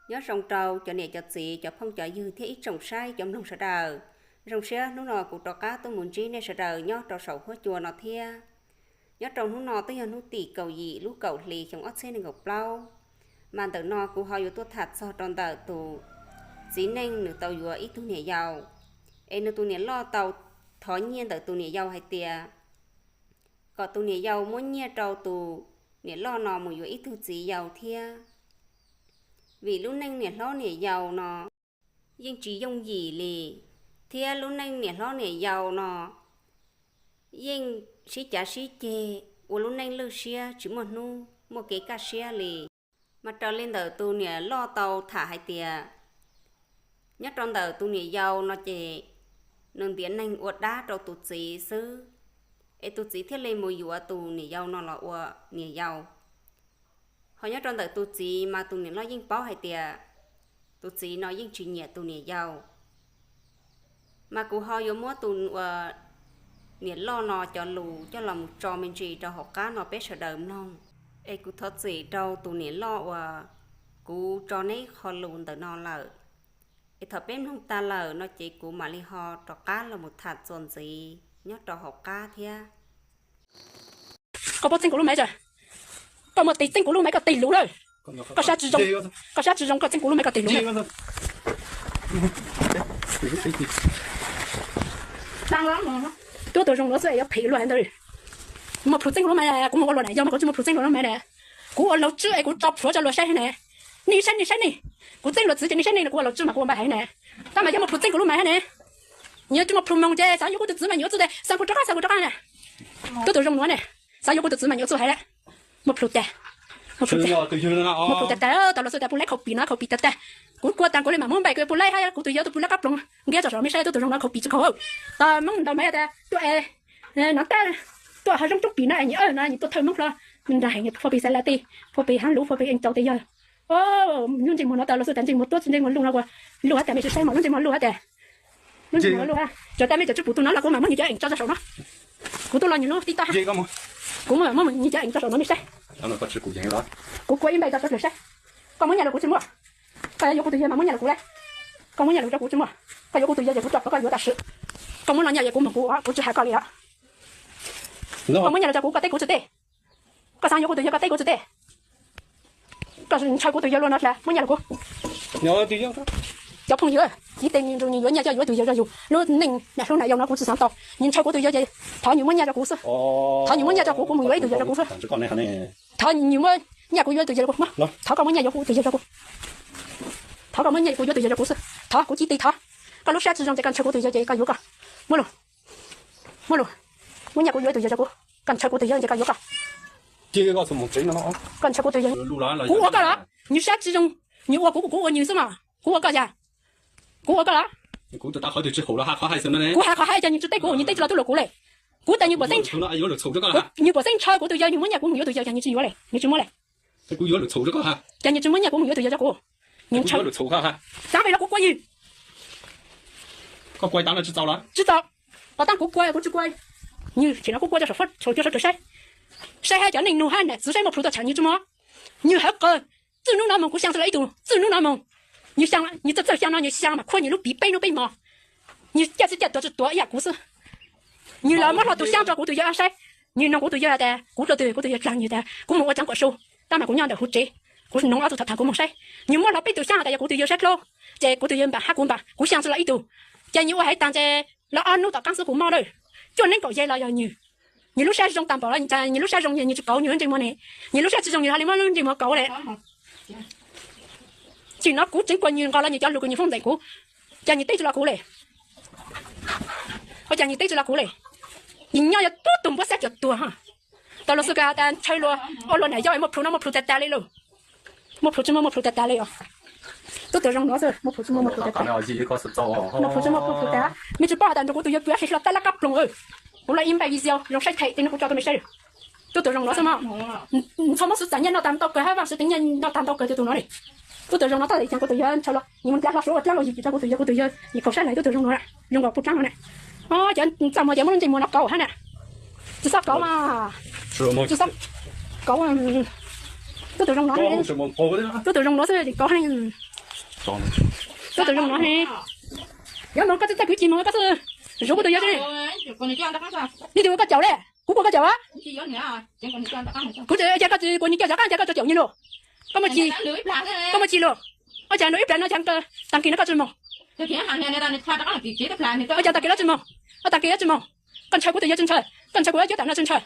Nyob zoo rau cov niam cov txiv, cov phooj cov ywg thiab ib tsoom saib cov mloog sawv daws. Zoo siab hnub no kuv rov qab tuaj mus ntsib nej sawv daws nyob rau saum huab cua no thiab. Nyob rau hnub no twb yog hnub tim kaum yim lub kaum hli xyoo ob txhiab nees nkaum plaub, mas ntawm no kuv ho yuav tuaj tham txog rau ntawm tus txiv neej nws tau yuav ib tug niam yau, es nws tus niam loj tau thov nyiaj ntawm tus niam yau hais tias kom tus niam yau muab nyiaj rau tus niam loj no mus yuav ib tug txiv yau thiab, vim lub neej niam hlob niam yau no yeej tsis yooj yim li, thiab lub neej niam hlob niam yau no yeej sib cav sib ceg, ua lub neej lwj siab tsis muaj hnub muaj kev kaj siab li. Mas raws li ntawm tus niam loj tau tham hais tias, nyob rau ntawm tus niam yau no ces nws ntiav neeg ua dab rau tus txiv xwb, es tus txiv thiaj li mus yuav tus niam yau no los ua niam yau. Ho nyob rau ntawm tus txiv mas tus niam loj yeej paub hais tias tus txiv no yeej tsis nyiam tus niam yau. Mas kuv ho yuav muab tus niam loj no cov lus coj los mus tso me ntsis rau hauv qab no peb sawv daws mloog. Es kuv thov txim rau tus niam loj uas kuv tso neb qho lus ntawm no lawm. Es thaum peb mloog tag lawm no ces kuv mam li ho rov qab los mus tham txuas ntxiv nyob rau hauv qab thiab. Koj puas txeeb kuv lub maiv? Koj muaj tes txeeb kuv lub maiv koj tes luv lawm. Koj sab tsis zoo, koj sab tsis zoo koj txeeb kuv lub maiv koj tes luv. Tub tus zoo nuav xwb yuav phem luaj ntawd. Muaj plhus txeeb kuv lub maiv, kuv mus ua luag na, yog mas kuv tsis muaj plhus txeeb luag lub maiv na. Kuv ua laug tswb es kuv tso plhuav rau luag saib ne. Nej saib, nej saib ne. Kuv txeeb luag txiv ces nej saib ne, kuv ua laug tswb mas kuv ua npaj heev ne. Tab mas yog muaj plhus txeeb kuv lub maiv ne, nyias tsis muaj plhus moog ces xav yuav kuv tus txiv mas nyias ua txuj tas, xav kuv rov qab xav kuv rov qab ne. Tub tus zoo nuav ne, xav yuav kuv tus txiv mas nyias ua txuj heev. Muaj plhus tas, muaj plhus tas, muaj plhus tas tas tas los xwb tas puas laib khaus pim no khaus pim tas tas. Kuv kua tas kuv li mam muab npaim kuv puas laib hab kuv tus yawg tus puas laib qab ploog. Nkiab tso saum me saib tub tus zoo no khaus pim tsis khaus. Tau Moob ntaus maiv tas tuaj es no tas tuaj hav zoov roob pim no es nyias na nyias tuaj thawj Moob hlo. Nrag heev, phua pem xav lav tej, phua pem hab lub, phua pem ees tau tes yawg. Lub ntsej muag no tas los xwb tas ntsej muag tuab tsi ntsej muag luj no ua luj hab tas, mej tsis saib mas lub ntsej muag luj hab tas. Lub ntsej muag luj hab, tsuas tas mej cov tswb pum tus no los kuv mam muab nyias cov ees tso rau saum no. Kuv tuaj los nyias lub tib toj hab. Kuv muab nyias cov ees tso saum no mej saib. Kuv kua ib npaim tso sawv dlawg saib. Koj muab nyaj rau kuv tsis muaj? Koj yuav kuv tus yawg mas muab nyaj rau kuv le. Koj muab nyaj rau kuv tsis muaj? Koj yuav kuv tus yawg ces kuv tso plhuav koj yuav tam sim. Koj muab los nyaj es kuv mus kuv, kuv tsis hais koj li os. Koj muab nyaj rau kuv, koj teb kuv tsis teb? Koj xav yuav kuv tus yawg koj teb kuv tsis teb? Koj ntshaw kuv tus yawg luag no dlav, muab nyaj rau kuv. Cov phooj ywg, ib teg nws yuav nyaj coj yuav tus yawg zog yug lub neej nam hlub nam yau no kuv tsis xav tau. Nws ntshaw kuv tus yawg ces thov nws muab nyaj rau kuv xwb. Thov nws muab nyaj rau kuv, kuv mus yuav ib tug yawg rau kuv xwb. Thov nws muab nyaj kuv yuav tus yawg rau kuv. Thov koj muab nyaj yuav kuv tus yawg rau kuv. Thov koj muab nyaj kuv yuav tus yawg rau kuv xwb. Thov kuv cib tig thov. Koj lub sab tsis zoo ces koj ntshaw kuv tus yawg ces koj yuav koj. Muab lug, muab lug, muab nyaj kuv yuav tus yawg rau kuv. Koj ntshaw kuv tus yawg ces koj yuav koj. Koj ntshaw kuv tus yawg, kuv ua koj los? Nws sab tsis zoo, nws ua kuv, kuv ua nws xwb mas. Kuv ua koj yog? Kuv ua koj los? Kuv hais qhov hais ces nws tsis teb kuv, nws teb tsis los tuaj luag kuv le. Kuv tas nws puas xeeb, nws puas xeeb ntshaw kuv tus yawg, nws muab nyaj kuv mus yuav tus yawg ces nws tsis yuav le, nws tsis muab le. Ces nws tsis muab nyaj kuv mus yuav tus yawg rau kuv. Nws ntshaw, xav pem los kuv kua yws. Tsis txaus, qhov tag kuv kua kuv tsis kua. Nws tseem no kuv kua rau saum fab tshau cuag sawv dlawg saib. Saib hab cov neej nug hab nam txiv saib muaj plhus tuaj tsham nws tsis muab. Nws hawv qw, txij hnub no moog kuv xyaa tsis lug ib tug, txij hnub no moog. Nws xyaa, nws txawj txawj xyaa no nws xyaa mas khuab nws lub piv peb hnub peb hmo. Nws caj txij caj tuag tsis tuag ib yam kuv xwb. Nws los muab hlo tus xyaa rau kuv tus yawg saib. Nws noog kuv tus yawg tas kuv dlua twg kuv tus yawg dlaag nws tas kuv moog ua tsaav kuam su, tab mas kuv nyob ntawm huv tsev. Kuv noog ob tug tham tham kuv moog saib. Nws muab hlo peb tug xyaa tas yog kuv tus yawg saib dlub, ces kuv tus yawg npaam hab kuv npaam, kuv xyaa tsis lug ib tug. Ces nws ua haiv taag ces los ob hnub tom qaab xwb kuv mob lawm. Cuaj neeb kaum yeg los yog nws. Nws lub sab zoo taag npaum los, nws lub sab zoo yog nws tsis kauv nws lub ntsej muag ne. Nws lub sab tsis zoo nws ho li muab lub ntsej muag kauv le. Tsim no kuv tseev kuas nws nqos los nws cov lus kuas nws foob ntxeem kuv, ces nws teb tsis los kuv le. Ua cas nws teb tsis los kuv le? Nws nyob yog tub tug npuab xab cuam tuag ha. Tau los xwb kag tas ntshaw luag, ua luag nam yau muaj plhus no muaj plhus tag tag li lauj. Muaj plhus tsis muaj, muaj plhus tag tag li os. Tub tuag zoo no xwb, muaj plhus tsis muaj, muaj plhus tag tag. Muaj plhus tsis muaj, muaj plhus tag. Mej tsis paub has tas nrug kuv tus yawg pw hab sib hlo tab lab kab ploog. Kuv lub ib npaim video zoo saib them, tes no kuv tso rau mej saib. Tub tuag zoo no xwb mas. Txhob muab xwb txav nyiaj noj tag ntau kawg hab, vaaj sib teev nyiaj noj tag ntau kawg tub tug no ne. Tub tuag zoo no tab sis kuv tus yawg ntshaw los nws mus dlav hlo suav ua dlaab lug yim rau kuv tus yawg, kuv tus yawg nws khaum sab hlais tub tuag zoo no, zoo nkaus puj dlaab no ne. Cov txaj muag ces muab lub ntsej muag no kauv hab na. Tsis xob kauv mas, tsis xob kauv. Tub tuag zoo no, tub tuag zoo no xwb kauv hab. Koj tus zoo no ne, yog no koj txawj txawj kwv tsis mus koj xwb, zuv kuv tus yawg xwb ne. Nws tus koj caum le, kuv kuj koj caum a. Kuv txawm cas koj tsis kuv nws coj rov qab cas koj tso caum nws los. Koj muaj tsis, koj muaj tsis los. Ua cas nws ib plag no cas tag kis no koj tsis mus. Ua cas tag kis no tsis mus, ua tag kis no tsis mus. Koj ntshaw kuv tus yawg tsis ntshaw, koj ntshaw kuv ob cuab tam no tsis ntshaw.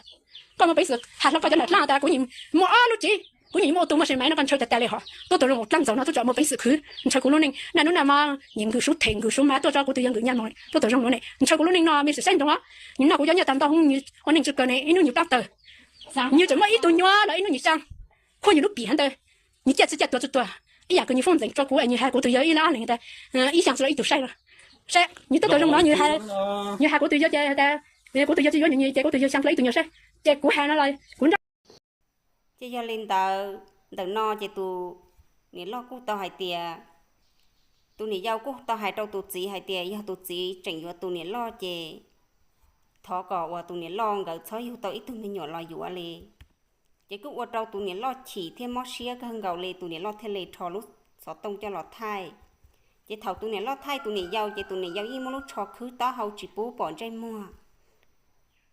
Koj muaj peev xwm has hlo koj cov nam dlaab tas kuv nyiam muaj ob lub tsev, kuv nyiam muaj ua tus muaj seem maim no koj ntshaw tag tas li hos. Tuab tug zoo mus dlaab ntxaug no tuaj tso muaj peev xwm khwv ntshaw kuv lub neej. Naj nub naj mo nyiam nkws sub them nkws sub mab tuaj tso kuv tus yawg nkws nyaj moog. Tuab tug zoo no ne ntshaw kuv lub neej no me sim saib nroo os. Nws noj kuv cov nyaj tag ntau hwv, nws ua neej tsis kawg ne ib hnub nws plab tawg. Nws tseem muaj ib tug nyuam los ib hnub nws xyaa, khuab nws lub pim hov ntawd. Nws ciaj txiv ciaj tuag tsis tuag, ib yam kws nws foob ntxeev tso kuv es nws has kuv tus yawg ib leeg ob leeg tas ib xyaa txug ib tug saib. Saib nws tuab tug zoo no, nws has kuv tus yawg ces tas kuv tus yawg tsis yuav nws ces kuv tus yawg xyaa dlawb ib tug nyuag saib. Ces kuv has no los kuv nrog. Ces yog li ntawd ntawm no ces tus niam loj kuj tau hais tias, tus niam yau kuj tau hais rau tus txiv hais tias yog tus txiv tseem yuav tus niam loj ces thov kom uas tus niam loj nkawd txhob yug tau ib tug me nyuam los yuav li. Ces kuj ua rau tus niam loj chim thiab mob siab kawg nkaus li, tus niam loj thiaj li rho lub xov tooj coj los thaij. Ces thaum tus niam loj thaij tus niam yau ces tus niam yau yeej muaj lub tsho khwb taub hau tsis pub pom ntsej muag,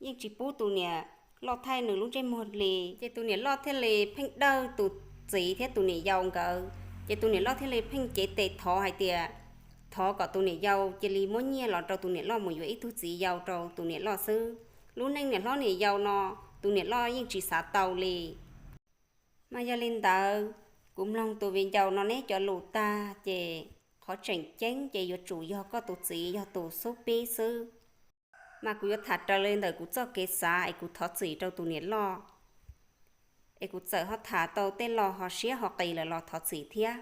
yeej tsis pub tus niam loj thaij nws lub ntsej muag li. Ces tus niam loj thiaj li pheej dawj tus txiv thiab tus niam yau nkawd, ces tus niam loj thiaj li pheej cev tes thov hais tias thov kom tus niam yau cia li muab nyiaj los rau tus niam loj mus yuav ib tug txiv yau rau tus niam loj xwb. Lub neej niam hlob niam yau no tus niam loj yeej tsis xav tau li. Mas yog li ntawd, kuv mloog tus viv ncaus no neb cov lus tag ces qhov tseem ceeb ces yuav tsum yog koj tus txiv yog tus xub pib xwb. Mas kuv yuav tham raws li ntawm kuv txoj kev xav es kuv thov txim rau tus niam loj, es kuv txawm ho tham tau tej lo ho siab ho qis lawm los thov txim thiab.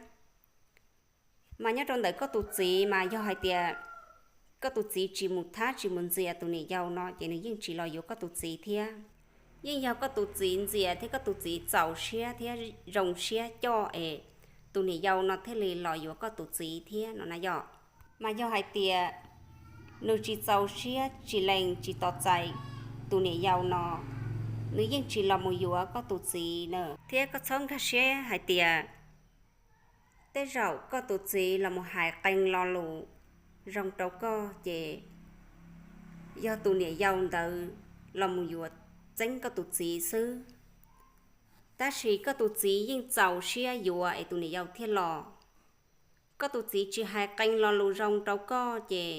Mas nyob rau ntawm koj tus txiv mas yog hais tias koj tus txiv tsis mus thab tsis mus ntxias tus niam yau no ces nws yeej tsis los yuav koj tus txiv thiab. Yeej yog koj tus txiv ntxias thiab koj tus txiv txaus siab thiab zoo siab coj es tus niam yau no thiaj li los yuav koj tus txiv thiab no na yom. Mas yog hais tias nws tsis txaus siab tsis lees tsis tos txais tus niam yau no, nws yeej tsis los mus yuav koj tus txiv na. Thiab koj txhob nkag siab hais tias tej zaum koj tus txiv los mus hais qee lo lus zoo rau koj ces yog tus niam yau ntawd los mus yuav txeeb koj tus txiv xwb. Tab sis koj tus txiv yeej txaus siab yuav es tus niam yau thiaj los. Koj tus txiv tsis hais qee lo lus zoo rau koj ces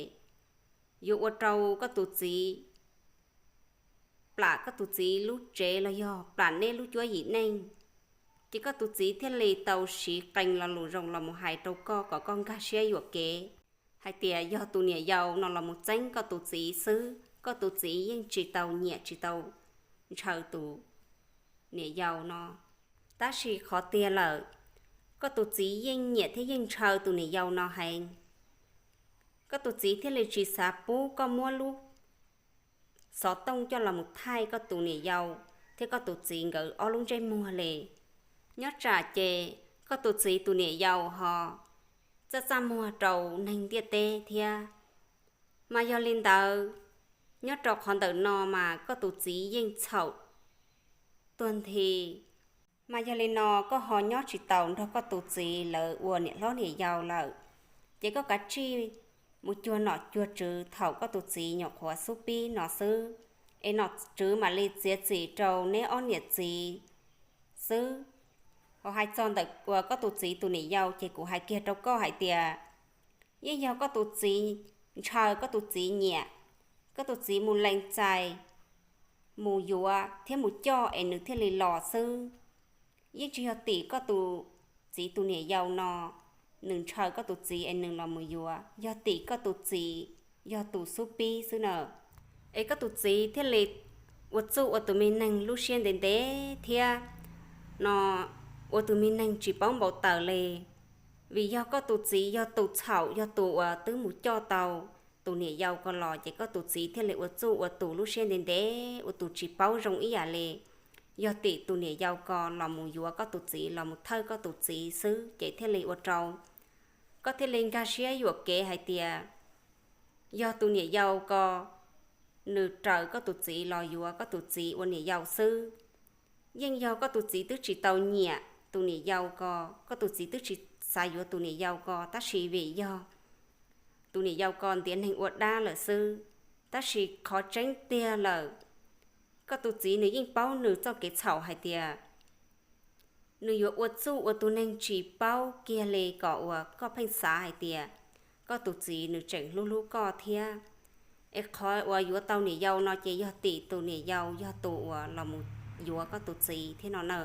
yuav ua rau koj tus txiv plam koj tus txiv lub tsev los yog plam neb lub cuab yim neej. Ces koj tus txiv thiaj li tau siv qee lo lus zoo los mus hais rau koj kom koj nkag siab yuam kev hais tias yog tus niam yau no los mus txeeb koj tus txiv xwb, koj tus txiv yeej tsis tau nyiam tsis tau ntshaw tus niam yau no. Tab sis qhov tiag lawm, koj tus txiv yeej nyiam thiab yeej ntshaw tus niam yau no heev. Koj tus txiv thiaj li tsis xav pub koj muab lub xov tooj coj los mus thaij koj tus niam yau thiab koj tus txiv nkawd ob lub ntsej muag li. Nyob tsam ces koj tus txiv tus niam yau ho txaj txaj muag rau neeg ntiaj teb thiab. Mas yog li ntawd, nyob rau qhov ntawm no mas koj tus txiv yeej txhaum tuag nthi. Mas yog li no koj ho nyob tsis taus nrog koj tus txiv lawv ua niam hlob niam yau lawm, ces koj kav tsij mus cuag nom cuag tswv thaum koj tus txiv nyuam qhuav xub pib no xwb, es nom tswv mam li txiav txim rau neb ob niam txiv xwb. Ho hais txog ntawm uas koj tus txiv tus niam yau ces kuv hais kiag rau koj hais tias, yeej yog koj tus txiv ntshaw koj tus txiv nyiam, koj tus txiv mus lees txais, mus yuav thiab mus coj es nws thiaj li los xwb. Yeej tsis yog tim koj tus txiv tus niam yau no, nws ntshaw koj tus txiv es nws los mus yuav, yog tim koj tus txiv yog tus xub pib xwb na. Es koj tus txiv thiaj li ua txuj ua tus me neeg lub siab ntev ntev thiab no, ua tus me neeg tsis paub npau taws li. Vim yog koj tus txiv yog tus txhaum, yog tus uas twb mus coj tau tus niam yau ko los, ces koj tus txiv thiaj li ua txuj ua tus lub siab ntev ntev, ua tus tsis paub zoo ib yam li. Yog tim tus niam yau ko los mus yuav koj tus txiv, los mus thawj koj tus txiv xwb, ces thiaj li ua rau koj thiaj li nkag siab yuam kev hais tias yog tus niam yau ko nws raws koj tus txiv los yuav koj tus txiv ua niam yau xwb. Yeej yog koj tus txiv twb tsis tau nyiam tus niam yau ko, koj tus txiv twb tsis xav yuav tus niam yau ko, tab sis vim yog tus niam yau ko ntiav neeg ua dab lawm xwb. Tab sis qhov tseeb tiag lawm, koj tus txiv nws yeej paub nws txoj kev txhaum hais tias nws yuav ua txuj ua tus neeg tsis paub kiag li kom uas koj pheej xav hais tias koj tus txiv nws tseem hlub hlub koj thiab. Es qhov uas yuav tau niam yau no ces yog tim tus niam yau yog tus uas los mus yuav koj tus txiv thiab no na.